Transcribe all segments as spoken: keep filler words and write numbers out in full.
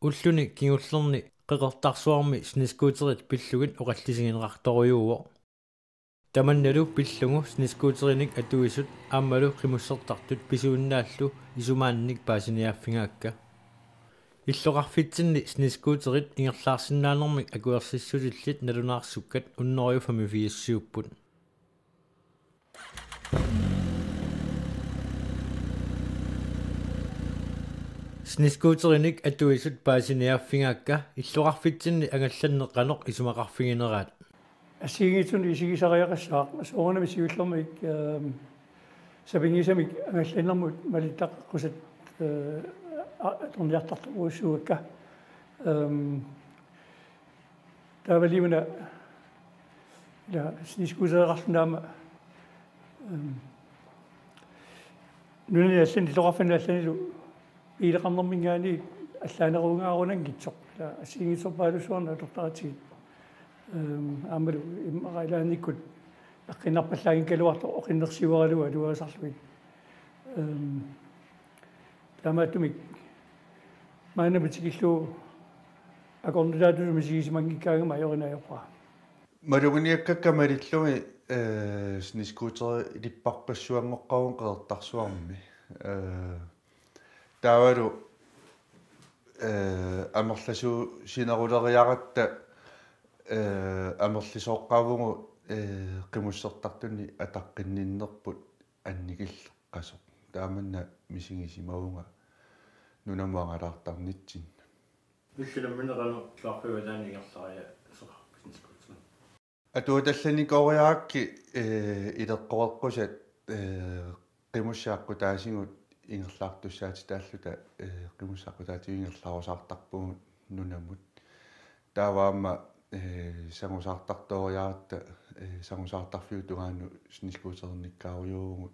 Ulluni kingullerni Qeqertarsuarmi snescooterit pillugit oqallisigineqartorujuuvoq. Tamannalu pillugu snescooterinik atuisut aammalu qimussertartut pisuinnaallu isumaannik paasiniaaffigaakka. Illoqarfitsinni snescooterit ingerlaarsinnaanermik akuersissutillit nalunaarsukkat hundrede femogfirsiupput. Snescooterinik atuisut paasiniaaffigaakka illoqarfitsinni angallanneq qanoq isumaqarfigineraat. Assigiinngitsunik isigisariaqassaaq soorunami siullermik, ehm, sapinngisamik angallannermut malittaqaqqusat, eh, a-, atorniartartorujussuuakka. Ehm, taavali una ila snescootereqarluni aamma, ehm, nunani allani illoqarfinni allanilu biileqarnerminngaanniit allaanerugaarunanngitsoq. Ila assigiinngitsorpaalussuarnik atortaratsigit. Ehm, aammalu immaqa ilaannikkut eqqinnarpallaanngikkaluartoq oqinnersiuaralugu aluaasarlugit. Ehm, taamaattumik maannamut tikillugu akornutaatut misigisimanngikkaangama ajorinaajorpara. Maluginiakkakka malillugit, eh, snescooterilipparpassuanngoqqavugut Qeqertarsuarmi. Eh, taavalu, eh, amerlasuusineruleriaratta, eh, amerlisooqqavugut, eh, qimussertartunik ataqqinninnerput annikilleqqasoq. Taamanna misigisimavunga nunamut angalaartarnitsinni. Illit nammineq qanoq illoqarfiup ilaani ingerlariaaseqarpit snescooterit? Atuatallanikooriarakkit, eh, ileqqoreqqusat, eh, qimussit aqqutaasigut ingerlaartussaatitaalluta, eh, qimussit aqqutaatigut ingerlarusaartarpugut nunamut. Taava aamma, eh, sangusaartartooriaratta, eh, sangusaartarfiup tungaanut snescooterernikkaarujuuvugut,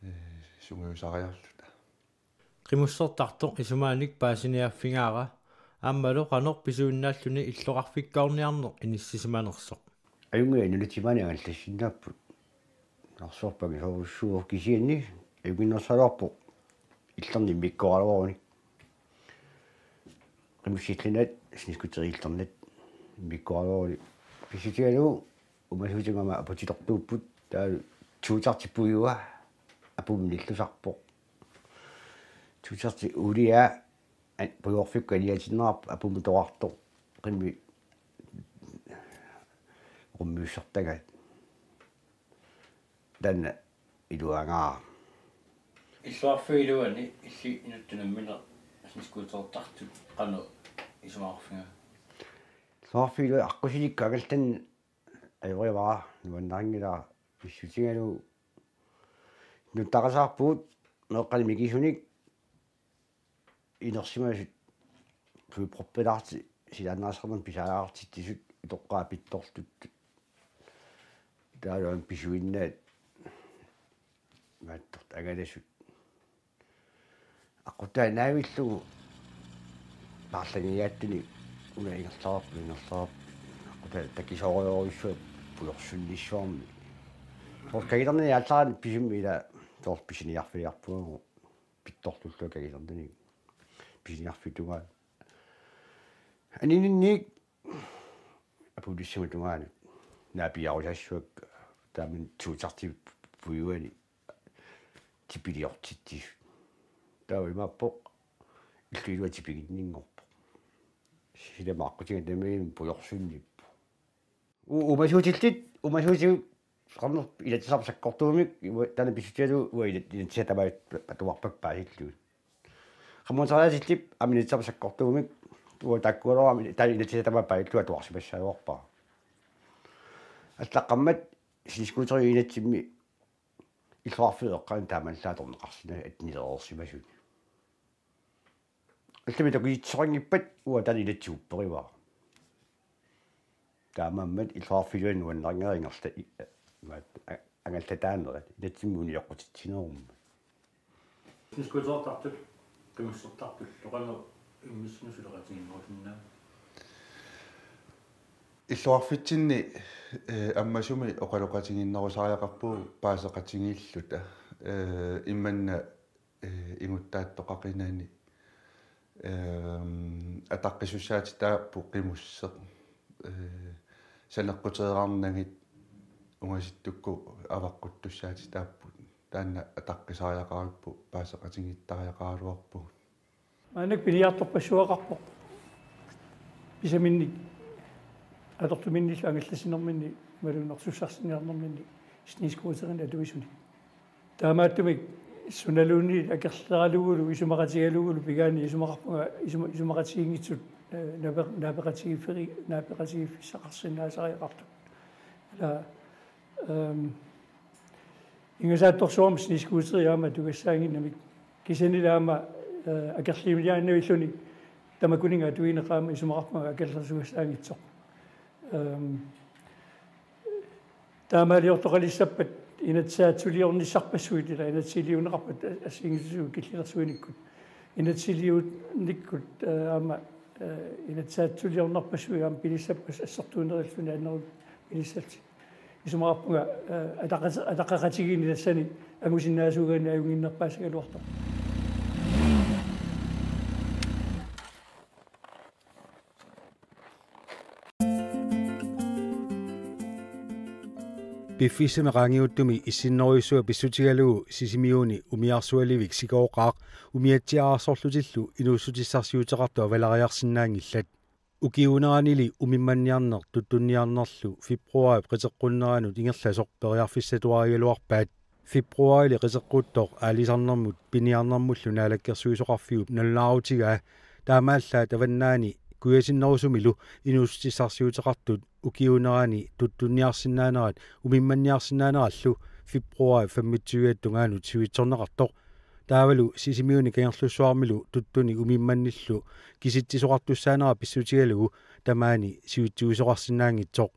eh, sungiusariarluta. Qimussertartoq isumaanik paasiniaaffigaara aammalu qanoq pisuinnaalluni illoqarfikkoorniarneq inissisimanersoq. Ajunngilaq, nunatsinni maani angallassinnaapput. Arsorpakki soorussuuvoq, kisianni ajunnginnersaluarpoq illerni immikkooraluni. Qimussillinat snescooterit illernat immikkooraluni. Pissutigalugu uumasuutigama aputitortuupput, taava tuutartippuiua apummi nillusarpoq. Tuutarti uulia an-, pujoorfikkut aniatinneqarpoq apummi toqartoq, qimmit qummiussortagaat. Taanna iluagaara. Illoqarfiup iluani illit inuttut nammineq snescootertartut qanoq isumaqarfigaat? Illoqarfiup iluani aqqusilikka angallanneq ajorivara, nuannarinngilara, pissutigalugu nuttaqasaarpugut meeqqanik mikisunik inersimasut, flipperpilaartut silaannarsaarnermik pisariaqartitsisut, utoqqaat pittortuttut. Taavalu pisuinnaat maattortut angalasut. Aqqutaat naavillugu paarlangigaattunik una ingerlareerpoq, ingerlareerpoq. Aqqutaat takisoorujussuaq pujorsunnissuarmik. Soorlu kakilerneq aallaraanik pisummi ila soorlu pisiniarfiliarpugut pittortullu kakilerneq pisiniarfiup tungaanut. Anininniit apulissimut tungaanut naapiarusassuaq, taamani tuutartip pujuani tipiliortitsisut. Taava imaappoq illup iluani tipiginninngorpoq. Silami aqqutiga tamarmi pujorsunnippoq. U-, uumasuutillit, uumasuutigut qanoq inatsisarput sakkortuumik, uanga taanna pissutigalugu uanga inat-, inatsisartut tamaat atuarpakka paasillugit. Qamuuteriaatillip aamma inatsisarput sakkortuumik, uanga taakkualuarami taanna inatsisartut tamaat paasillugit atuarsimassagaluarpara. Allaqqammat snescooteriup inatsimmi illoqarfiup eqqaani taamaallaat atorneqarsinnaavoq atnilereersimasuni. Allamik takusitsisoqanngippat uanga taanna inatsit upperivara. Taamaammat illoqarfiup iluani nuannarinngilara ingerla-, i-, maat-, a-, angallataanerat, inatsimmi unioqqutitsinerummat. Snescootertartut, qimussertartullu qanoq immissinnut suleqatigiinnerusinnaavat? Illoqarfitsinni, eh, ammasumik oqaloqatigiinnerusariaqarpugut paaseqatigiilluta. Eh, imanna, eh, inguttaattoqaqinani Ehm, ataqqisussaatitaapput qimusseq. Eh, saneqquteerarnagit ungasittukkut avaqquttussaatitaapput. Taanna ataqqisariaqaripput paaseqatigiittariaqaraluarpugut. Maannakkut piniartorpassuaqarpoq. Pisaminnik, atortuminnillu angallassinerminni, malunnarsussarsinniarnerminni, snescooterinik atuisunik. Taamaattumik sunaluunniit akerleralugulu isumaqatigalugulu pigaanni isumaqarpunga isuma-, isumaqatigiinngitsut, eh, naape-, naapeqatigiifferi-, naapeqatigiiffissaqarsinnaasariaqartut. Ila, ehm, ingasaattorsuarmik snescooteri aamma atugassaannginnamik. Kisiannili aamma, eh, akerliiniaannavilluni tamakkununnga atuineq aamma isumaqarpunga akerlersugassaanngitsoq. Ehm, taamaaliortoqalissappat inatsisaatsuliornissarpassuit ila inatsisiliuunneqarpat assigiinngitsunik killilersuinikkut. Inatsisiliuunnikkut, eh, aamma, eh, inatsisaatsuliornerpassuit aamma pinissapput assortuunnerilluni annerusumik pinissallutik. Isumaqarpunga, eh, ataqat-, ataqaqatigiinni tassani angusinnaasuugaanni ajunnginnerpaassagaluartoq. Piffissami qaangiuttumi issinnerujussuaq pissutigalugu Sisimiuni umiarsualivik Sikooqaaq umiatsiaararsorlutillu inuussutissarsiuteqartut avalariarsinnaanngillat. Ukiuuneranili umimmanniarneq tuttunniarnerlu februaarip qiteqqunneranut ingerlasoq periarfissatuarigaluarpaat. Februaarili qiteqquttoq aalisarnermut piniarnermullu naalakkersuisoqarfiup nalunaarutigaa taamaallaat avannaani kujasinnerusumilu inuussutissarsiuteqartut ukiuunerani tuttunniarsinnaanerat umimmanniarsinnaanerallu februaarip femogtyve tungaanut sivitsorneqartoq. Taavalu Sisimiuni Kangerlussuarmilu tuttunik umimmannillu kisitsisoqartussaanera pissutigalugu tamaani sivitsuisoqarsinnaanngitsoq.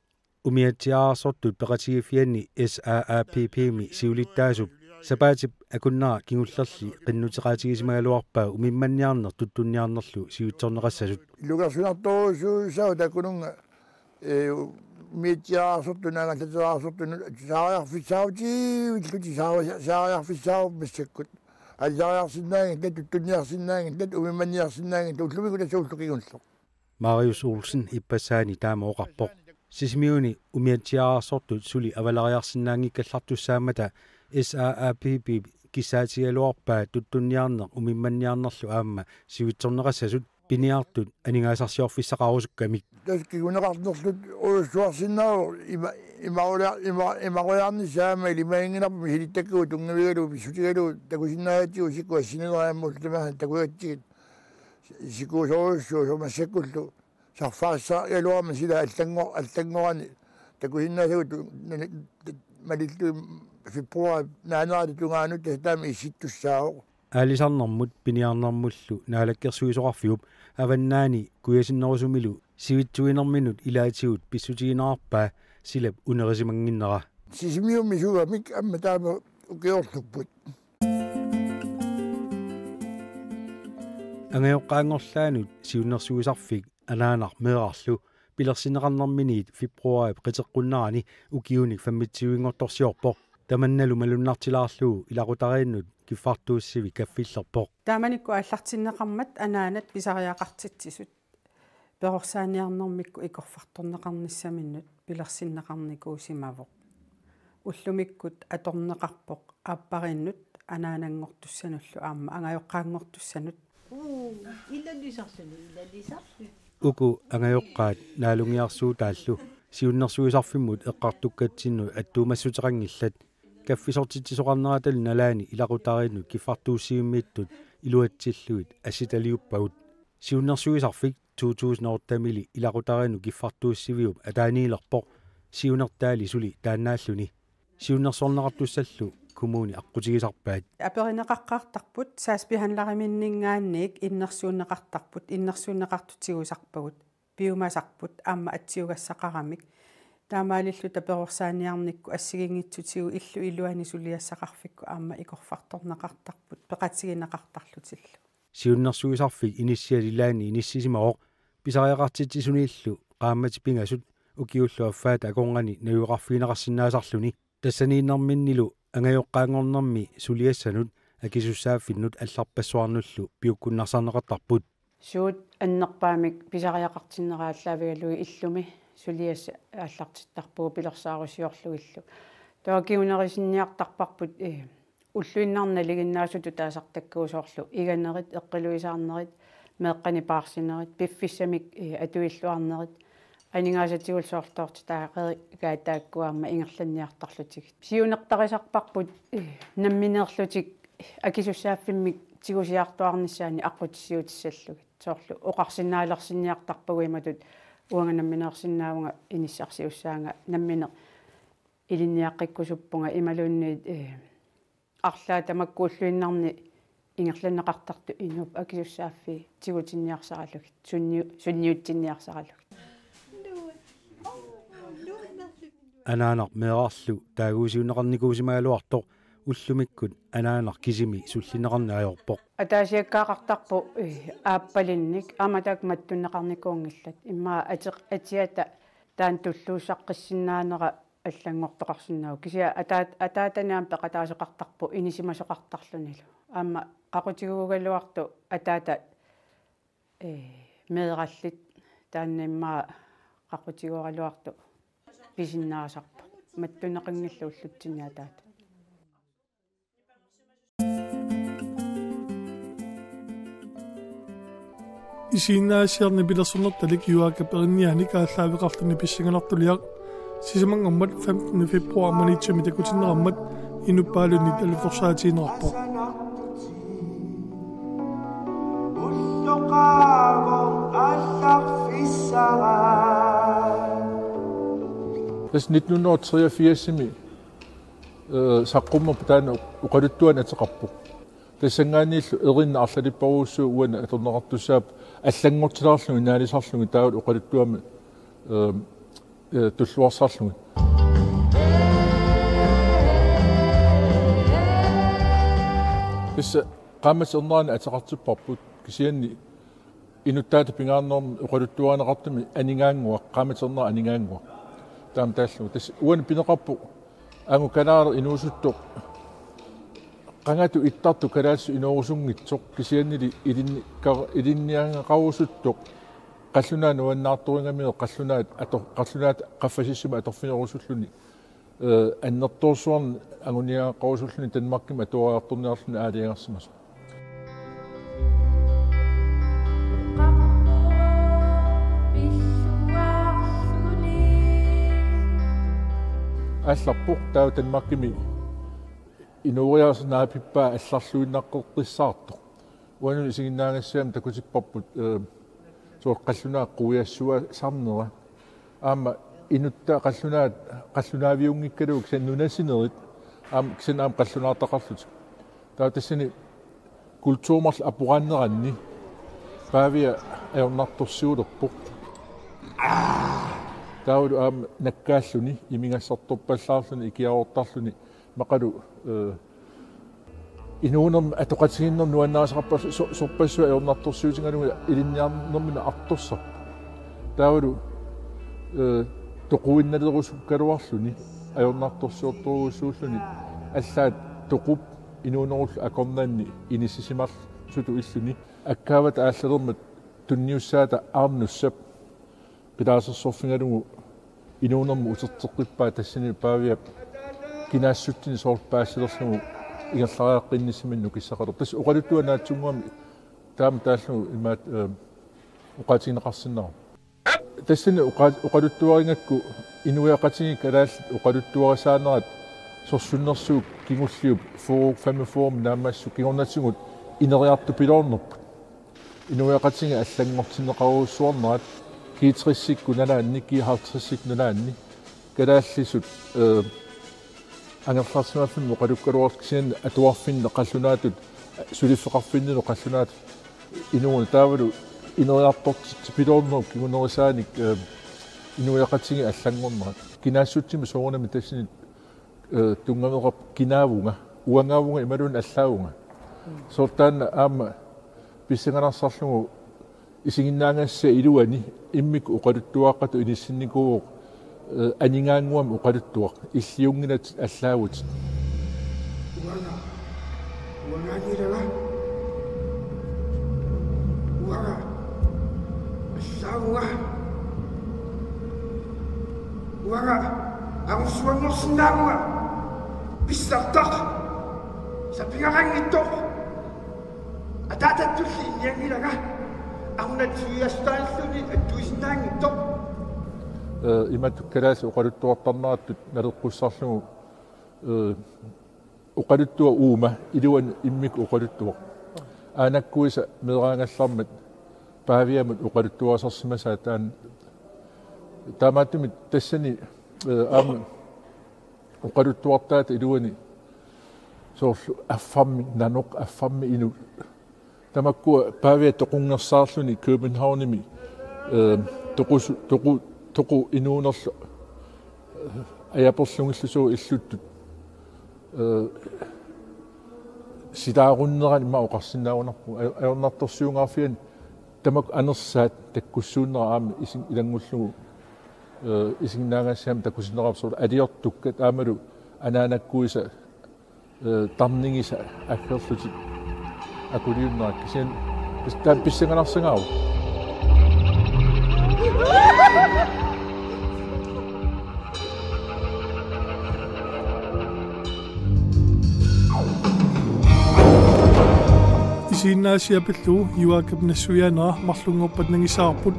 Umiatsiaararsortut peqatigiiffianni S A A P P-mi siulittaasup sapaatip akunnera kingullerli qinnuteqaatigisimagaluarpaa umimmanniarneq tuttunniarnerlu sivitsorneqassasut. Ilungersunartorujussuussaaq taakkununnga, eh, umiatsiaararsortut, naangallateeraarsortut, saariarfissaarutivillutik, saari-, saariarfissaarut massakkut. Aalisariarsinnaanngillat, tuttunniarsinnaanngillat, umimmanniarsinnaanngillat, ullumikkut tassa ulloq kingulleq. Marius Olsen ippassaani taama oqarpoq. Sisimiuni umiatsiaararsortut suli avalariarsinnaanngikkallartussaammata S A A P P kissaatigigaluarpaa tuttunniarneq umimmanniarnerlu aamma sivitsorneqassasut piniartut aningaasarsiorfissaqarusukkamik. Tassa kinguneqarnerlu ujussuarsinnaavoq ima-, imarulia-, ima-, imaruliarnissaq aamma ilimaginnginnarpoq misilittakkagut tunngavigalugu pissutigalugu takusinnaagatsigu sikkut assineq aamma ullut tamaasa takugatsigit. Sikuusorujussuusoq massakkullu sarfaassagaluarmat sila allanngor-, allanngorani takusinnaasagut tu-, nani-, malillugu februaarip naanerata tungaanut tassa taama issittussaavoq. Aalisarnermut piniarnermullu naalakkersuisoqarfiup avannaani kujasinnerusumilu sivitsuinerminut ilaatigut pissutigineqarpaa silap unerisimannginnera. Sisimiumi suugamik aamma taama ukiorlupput. Angajoqqaanngorlaanut siunnersuisarfik anaanaq meerarlu pilersinneqarnerminiit februaarip qiteqqunnerani ukiunik femogtyvenngortorsiorpoq. Tamannalu malunnartilaarlugu ilaqutariinnut kiffartuussivik kaffillerpoq. Taamanikkut aallartinneqarmat anaanat pisariaqartitsisut perorsaaniarnermikkut ikorfartorneqarnissaminnut pilersinneqarnikuusimavoq. Ullumikkut atorneqarpoq aappariinnut anaananngortussanullu aamma angajoqqaanngortussanut. Uu, ilalisarluni, ilalisarluni. Uku angajoqqaat naalungiarsuutaallu siunnersuisarfimmut eqqartukkatsinnut attuumassuteqanngillat. Kaffisortitsisoqarneratalu nalaani ilaqutariinnut kiffartuussivimmiittut iluatsillugit assitaliuppagut. Siunnersuisarfik to tusind otte-mili ilaqutariinnut kiffartuussiviup ataaniilerpoq, siunertaali suli taannaalluni. Siunnersorneqartussallu kommuni aqqutigisarpaat. Aperineqaqqaartarput sagsbehandleriminninngaanniit innersuunneqartarput, innersuunneqartut tigusarpagut, piumasarput aamma atsiugassaqaramik. Taamaalilluta perorsaaniarnikkut assigiinngitsutigut illup iluani suliassaqarfikkut aamma ikorfartorneqartarput peqatigineqartarlutillu. Siunnersuisarfik inissiat ilaanni inissisimavoq, pisariaqartitsisuniillu qaammatit pingasut ukiullu affaata akornanni najugaqarfigineqarsinnaasarluni. Tassaniinnerminnilu angajoqqaanngornermi suliassanut akisussaaffinnut allarpassuarnullu piukkunnarsarneqartarput. suut annerpaamik pisariaqartinnerat aallaavigalugu illumi suliassat aallartittarpugut pilersaarusiorlugillu. Taava kingunerisinniartarparput, eh, ulluinnarni nalinginnaasutut taasartakkagut soorlu iganerit, eqqiluisaarnerit, meeqqanik paarsinerit, piffissamik, eh, atuilluarnerit, aningaasatigullu soorlu toortitaareegaat taakkua aamma ingerlanniartarlutigit. Siunertarisarparput, eh, nammineerlutik akisussaaffimmik tigusiartuaarnissaannik aqqutissiutissallugit. Soorlu oqarsinnaalersinniartarpagut imatut uanga nammineersinnaavunga inissarsiussaanga nammineq ilinniaqqikkusuppunga imaluunniit, eh, arlaat tamakku ulluinnarni ingerlanneqartartut inuup akisussaaffii tigutinniarsaralugit, sunniu-, sunniutsinniarsaralugit. Anaanaq meerarlu taaguusiunneqarnikuusimagaluartoq ullumikkut anaanaq kisimi sullinneqarneq ajorpoq. Ataasiakkaaqartarpoq, eh, aappalinnik aamma taakku mattunneqarnikuunngillat. Immaqa ateq-, atiata taanna tulluussaqqissinnaaneq allanngortoqarsinnaavoq. Kisianni ataat-, ataatani aamma peqataasoqartarpoq inisimasoqartarlunilu. Aamma qaqutiguugaluartoq ataata, eh, meerallit taanna immaqa qaqutiguugaluartoq pisinnaasarpoq. Mattunneqanngillat ullutsinni ataatat. Isiginnaassiarnit pilersornertalik Juaakap erinniaanik aallaaveqarluni pissanganartuliaq. Sisamanngormat femtende februar Maniitsumi takutinneqarmat inuppaalunnit alliorsaatigineqarpoq. Tassa nitten hundrede og treogfirsimi, øh, saqqummerpoq taanna oqaluttuanik ateqarpoq. Tassanngaanniillu erinnat arlalipparujussuit uani atorneqartussaapput allanngortilaarlugit naalisarlugit taava oqaluttuamik, øh, øh, tulluarsarlugit. Tassa qaammatip ernerani ateqartipparput kisianni inuttaata pingaarnermi oqaluttuarineqartumi aningaannguaq, qaammatip ernera aningaannguaq. Taama taallugu. Tassa uani pineqarpoq Aamma kanaaleq inuusuttoq qangatut ittartut kalaallisut inoorusunngitsoq kisiannili ilinni-, ka-, ilinniagaqarusuttoq qallunaat nuannaartorinngamiuk qallunaat ator-, qallunaat qaffasissumik atorfinerusulluni, øh, annertoorsuarnik anguniagaqarusulluni Danmarkimi atuariartorniarluni aalajangersimasoq. Aallarpoq taava Danmarkimi inooriaaseq naapippaa allarluinnaqqissaartoq. Uannut isiginnaagassiami takutipparput, øh, soorlu qallunaat quiassuaasarnera. Aamma inuttaa qallunaat, qallunaaviunngikkaluarlugit kisianni nunasinerit, aamma kisianni aamma qallunaartaqarlutik. Taava tassani kulturip aporaanneranni Pavia ajornartorsiulerpoq. Taavalu aamma nakkaalluni, imigassartorpallaarluni, ikiaroortarluni, immaqalu, øh, inuunermi atoqatigiinnermi nuannarisaqarpassuit so-, sorpassuit ajornartorsiutigalugit ilinniarnerminni artorsarput. Taavalu, øh, toquinnalerusuukkaluarluni ajornartorsiortorujussuulluni allaat toqup inuunerullu akornanni inissisimarsutut illuni akkaavata aallalermat tunniussaata Arnussap qilaasersorfigalugu inuunermut uterteqqippaa tassani Paviap kinaassutsinni soorlu paasilerlugu ingerlariaqqinnissaminnik nukissaqalerpoq. Tassa oqaluttuaq naatsunnguamik taama taallugu imaat, øh, oqaatigineqarsinnaavoq. Tassani oqa-, oqaluttuarigakku inuiaqatigiit kalaallit oqaluttuarisaanerat sorsunnersuup kingulliup fyrre femogfyrre naammassisut kingornatigut ineriartupiloornerput. Inuiaqatigiit allanngortinneqarujussuarnerat G tres-ikkut nalaanni, G halvtreds-ikkut nalaanni, kalaallisut, øh, angerlarsimaffimmik oqalukkaluarlutik kisianni atuarfinni qallunaatut, suliffeqarfinnilu qallunaatut inuuneq taavalu ineriartortitsipiloornerup kingunerisaanik, øh, inuiaqatigiit allanngornerat. Kinaassutsimik soorunami tassani øh, tunngaveqarpoq kinaavunga, uangaavunga imaluunniit allaavunga. Soorlu taanna aamma pissanganarsarlugu isiginnaagassiaq iluani immikkut oqaluttuaqqatut inissinnikuuvoq, øh, aningaannguamik oqaluttuaq, illiunngilatit allaavutit. Uanga, uangaanngilanga. Uanga, Uanga angussuanngorsinnaavunga pissartaq sapigaqanngitsoq. Ataatattulli innianngilanga arnat suiassutaalluunniit attuisinnaanngitsoq. Ee, imatut kalaallit oqaluttuartarnerattut naleqqussarlugu, ee, oqaluttuaq uuma iluani immikkut oqaluttuaq. Aanakkuisa meeraangallarmat Paaviamut oqaluttuarisarsimasaa taanna. Taamaattumik tassani, ee, aamma oqaluttuartaata iluani soorlu affarmik nanoq, affarmik inuk. Tamakkua Paavia toqunngersaarluni Københavnimi, ee, toqus-, toqu-, toqu inuunerlu, ee, ajaperlugillu suut illuttut, ee, silaarunnerani immaqa oqarsinnaagunarpoq. Aj-, ajornartorsiunngaarfiani tamakku anersaat takkussuunnera aamma isin-, ilanngullugu, ee, isiginnaagassat aamma takusinnaavarput, soorlu aliortukkat aammalu anaanakkuisa, ee, tarningisa aggerlutik akuliunnerat, kisianni pis-, taanna pissanganarsingaavoq. Isiginnaagassiap pillugu Juaakap nassuiaanera marlunngorpat nangissavarput.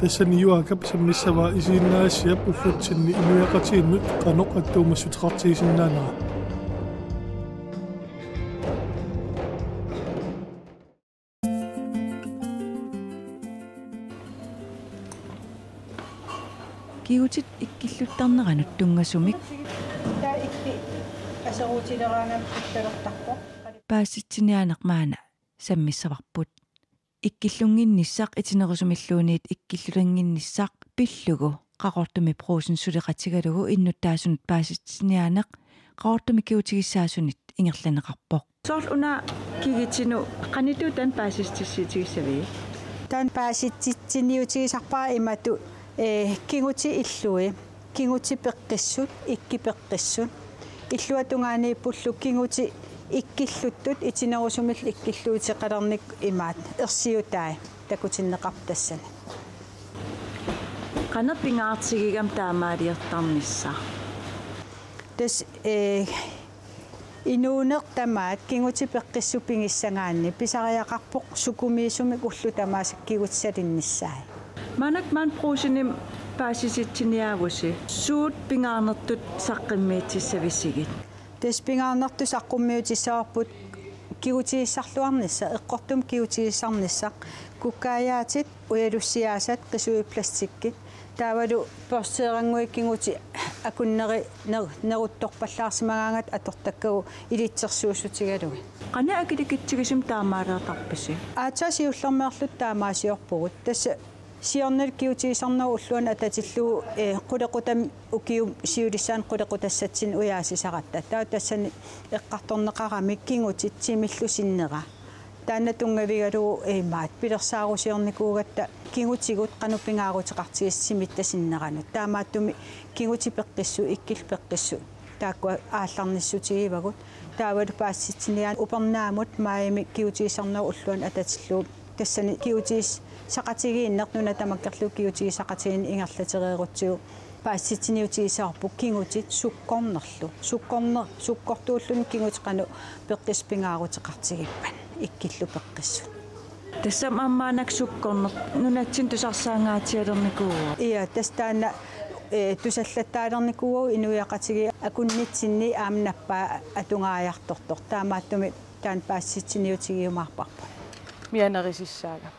Tassani Juaakap sammissavaa isiginnaagassiap ullutsinni inuiaqatigiinnut qanoq attuumassuteqartigisinnaanera. Kigutit ikkilluttarneranut tunngasumik. Taava ikki aseruutileraangata pitsalertarpoq. Paasissutissiniaaneq maanna sammissavarput. Ikkillunnginnissaq itinerusumilluunniit ikkillulernginnissaq pillugu Qaqortumi Brugsenip suleqatigalugu innuttaasunut paasissutissiniaaneq Qaqortumi kigutigissaasunit ingerlanneqarpoq. Soorlu una kigitinut qanoq taanna paasissutissiutigissaviuk? Taanna paasissutissiniutigisarpara imatut, ee, kigutit illui, kigutit peqqissut, ikkit peqqissut. Illuatungaaniippullu kigutit ikkilluttut itinerusumillu ikkilluuteqalernikut imaattoq ersiutai takutinneqarput tassani. Qanoq pingaartigigami taamaaliortarnissaq? Tassa, ee, inuuneq tamaat kigutit peqqissut pigissagaanni pisariaqarpoq sukumiisumik ullut tamaasa kigutit salinnissaat. Maannakkut maani Brugsenimi paasissutissiniaavusi. Suut pingaarnertut saqqummiutissavigit? Tassa pingaarnertut saqqummiutissavarput kigutigissarluarnissaq, eqqortumik kigutigissarnissaq, kukkaajaatit, ujalussiaasat, qisuit plastikkit. Taavalu børsteerannguit kigutit akunneri ner-, neruttorpallaarsimagaangata atortakkagut ilitsersuussutigalugit. Qanoq akilikitsigisumik taamaaliortarpisi? Aatsaat siullermeerluta taamaasiorpugut. Tassa siornali kigutigissarnerup ulluani atatillugu, ee, qulequtami ukiumi siulissaani qulequtassatsinnut ujaasisaratta. Taava tassani eqqartorneqarami kigutit timillu sinnera. Taanna tunngavigalugu imaattoq pilersaarusiornikuugatta kigutigut qanoq pingaaruteqartigisoq timitta sinneranut. Taamaattumik kigutit peqqissut, ikkillu peqqissut taakkua aallarnissutigivagut. Taavalu paasissutissiniaaneq upernaamut maajimi kigutigissarnerup ulluani atatillugu. Tassani kigutigissaqatigiinneq nuna tamakkerlugu kigutigissaqatigiinneq ingerlatereerutsigu paasissutissiniutigissavarput kigutit sukkornerlu. Sukkorner-, sukkortuulluni kigutit qanoq peqqissut pingaaruteqartigippat ikkillu peqqissut. Tassami aamma maannakkut sukkorneq nunatsinni tusarsaangaatsialernikuuvoq. Ia, tassa taanna, ee, tusallattaalernikuuvoq inuiaqatigiit akunnitsinni aamma nappaa atugaajartortoq. Taamaattumik taanna paasissutissiniutigiumaarparput. Mianerisassaagami.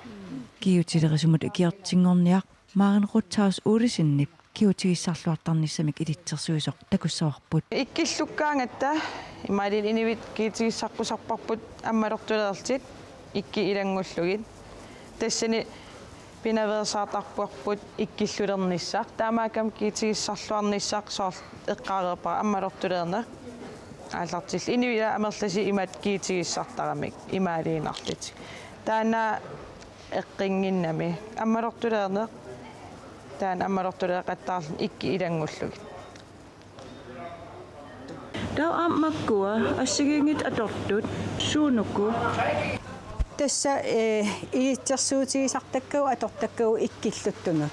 Kigutilerisumut ikiortinngorniaq Maren Rothaus Olsenip kigutigissarluartarnissamik ilitsersuisoq takussavarput. Ikkillukkaangatta imaaliin inuit kigutigissaqqusarparput ammalortuleerlutik ikkit ilanngullugit. Tassani pinaveersaartarparput ikkillulernissaq. Taamaakkami kigutigissarluarnissaq soorlu eqqaareerpara ammalortuleerneq aallartillugu. Inuit ila amerlasuut imatut kigutigissartaramik imaaliinnarlutik. Taanna eqqinnginnami. Ammalortuleerneq, taanna ammalortuleeqattaarluni ikkit ilanngullugit. Taava aamma makkua, assigiinngitsut atortut, suunuku? Tassa, ee, ilitsersuutigisartakkagut atortakkagut ikkilluttunut.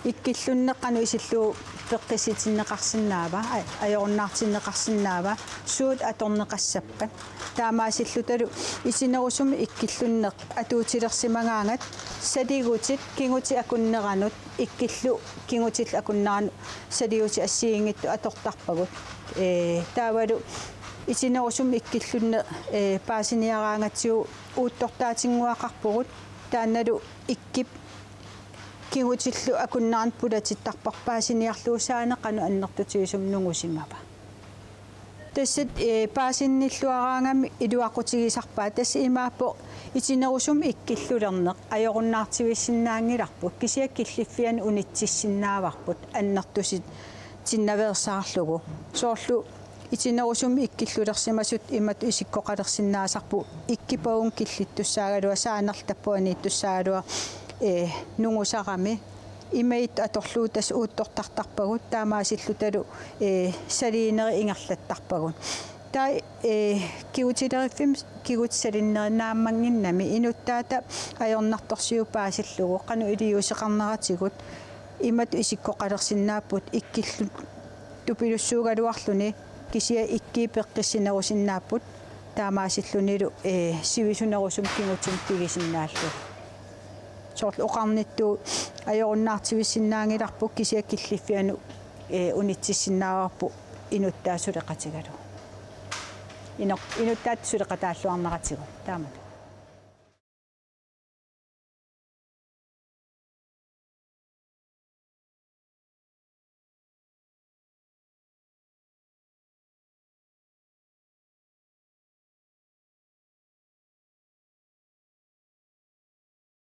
Ikkillunneq qanoq isillugu peqqissitinneqarsinnaava, a-, ajorunnaartinneqarsinnaava, suut atorneqassappat. Taamaasillutalu itinerusumik ikkillunneq atuutilersimagaangat saligutit kingutit akunneranut ikkillu kingutillu akunneranut saligutit assigiinngitsut atortarpagut. Ee, taavalu itinerusumik ikkillunneq, ee, paasiniaraangatsigu uuttortaatinnguaqarpugut, taannalu ikkip kingutillu akunneranut pulatittarparput paasiniarlugu saanneq qanoq annertutigisumik nungusimava. Tassa, ee, paasinnilluaraangamik iluaqutigisarpaat, tassa imaappoq itinerusumik ikkillulerneq ajorunnaartivissinnaanngilarput, kisianni killiffianut unitsissinnaavarput annertusitinnaveersaarlugu. Soorlu itinerusumik ikkillulersimasut imatut isikkoqalersinnaasarput, ikkip avunga killittussaagaluaq, saannerlu tappuaniittussaagaluaq, ee, nungusarami. Imaattoq atorlugu tassa uuttortartarpagut, taamaasillutalu, ee, saliinerit ingerlattarpagut. Taava, ee, kigutileriffimmi kigutit salinerit naammannginnami inuttaata ajornartorsiut paasillugu qanoq iliuuseqarneratigut imatut isikkoqalersinnaapput, ikkillu tupilussuugaluarluni, kisianni ikkii peqqissinerusinnaapput, taamaasillunilu, ee, sivisunerusumik kigutimik pigisinnaallugu. Soorlu oqarnittut ajorunnaartivissinnaanngilarput, kisianni killiffianut, ee, unitsissinnaavarput inuttaata suleqatigalugu. Inoq-, inuttaata suleqataalluarneratigut. Taamak.